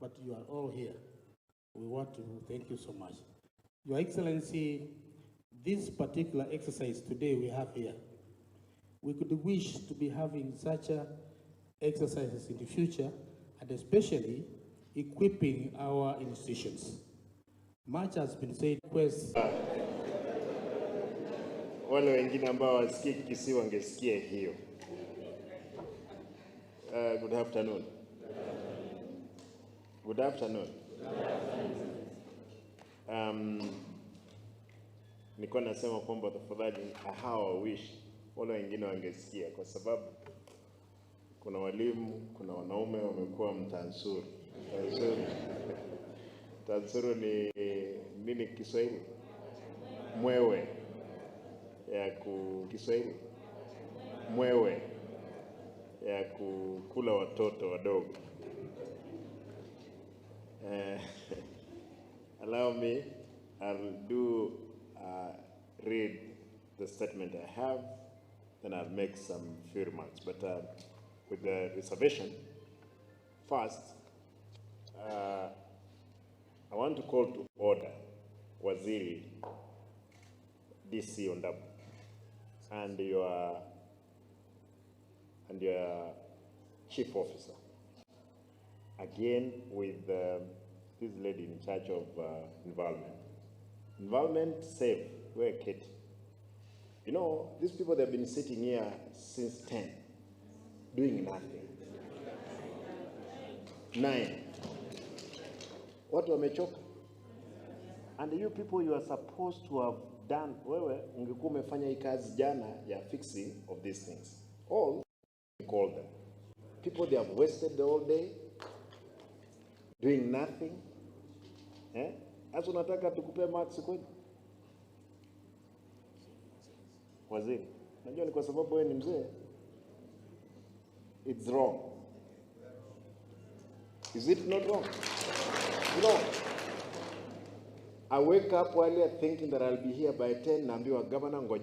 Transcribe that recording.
but you are all here. We want to thank you so much. Your Excellency, this particular exercise today we have here, we could wish to be having such exercises in the future, and especially equipping our institutions. Much has been said. Wale wengine ambao wasikii Kisii wangesikia hiyo. Good afternoon. Good afternoon. Nilikuwa nasema kwamba tafadhali hawa wish wale wengine wangesikia, kwa sababu kuna walimu, kuna wanaume wamekuwa mtansuru. Mtansuru. Mtansuru ni nini Kiswahili? Mwewe ya ku Kiswahili. Mwewe ya kukula watoto wadogo. Allow me, I'll do read the statement I have, then I'll make some few remarks. But with the reservation, first, I want to call to order Waziri DC Ondabu and your chief officer, again with this lady in charge of environment. Environment safe, where Kate? You know, these people, they've been sitting here since 10, doing nothing. 9. Watu wamechoka. And you people, you are supposed to have done, wewe ungekuwa umefanya hii kazi jana ya fixing of these things. All, call them. People, they have wasted the whole day doing nothing. Eh? Sasa unataka tukupe marks kweli? Waziri, najua ni kwa sababu wewe ni mzee. It's wrong. Is it not wrong? It's wrong. I wake up earlier thinking that I'll be here by 10, naambiwa governor ngoja.